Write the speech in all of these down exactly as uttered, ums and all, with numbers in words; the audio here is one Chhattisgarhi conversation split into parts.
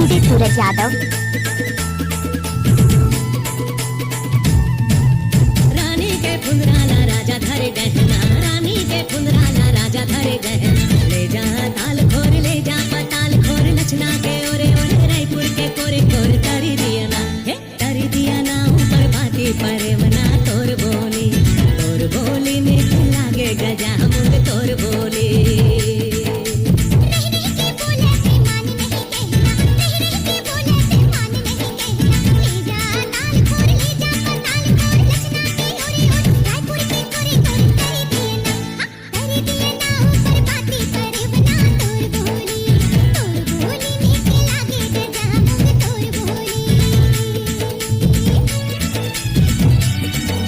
सूरज यादव। रानी के फुंदरा ला राजा धरे गहना, रानी के फुंदरा ला राजा धरे गहना। ले जा ताल खोर, ले जा पताल खोर, लचना के ओरे ओरे, रायपुर के कोरे कोरे, तरी दिया ना, हे तरी दिया ना, ऊपर बाती परेवना तोर बोली, तोर बोली मीठ लागे गजा मुंग तोर बोली।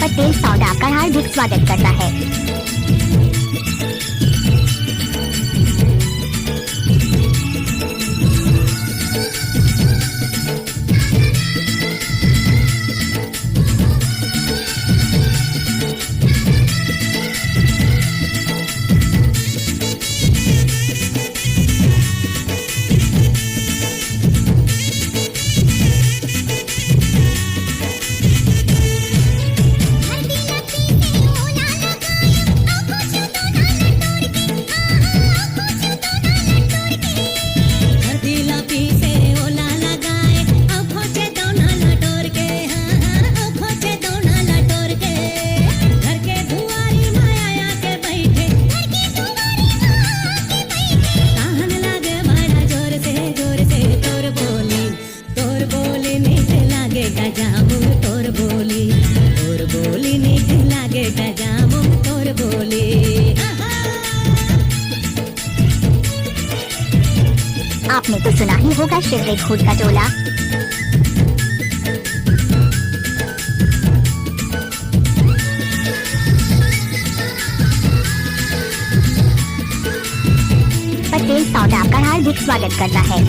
पटेल साउंड आपका हार्दिक स्वागत करता है। आपने तो सुना ही होगा शिव रे खूद का टोला। पटेल साउंड आपका हार्दिक स्वागत करता है।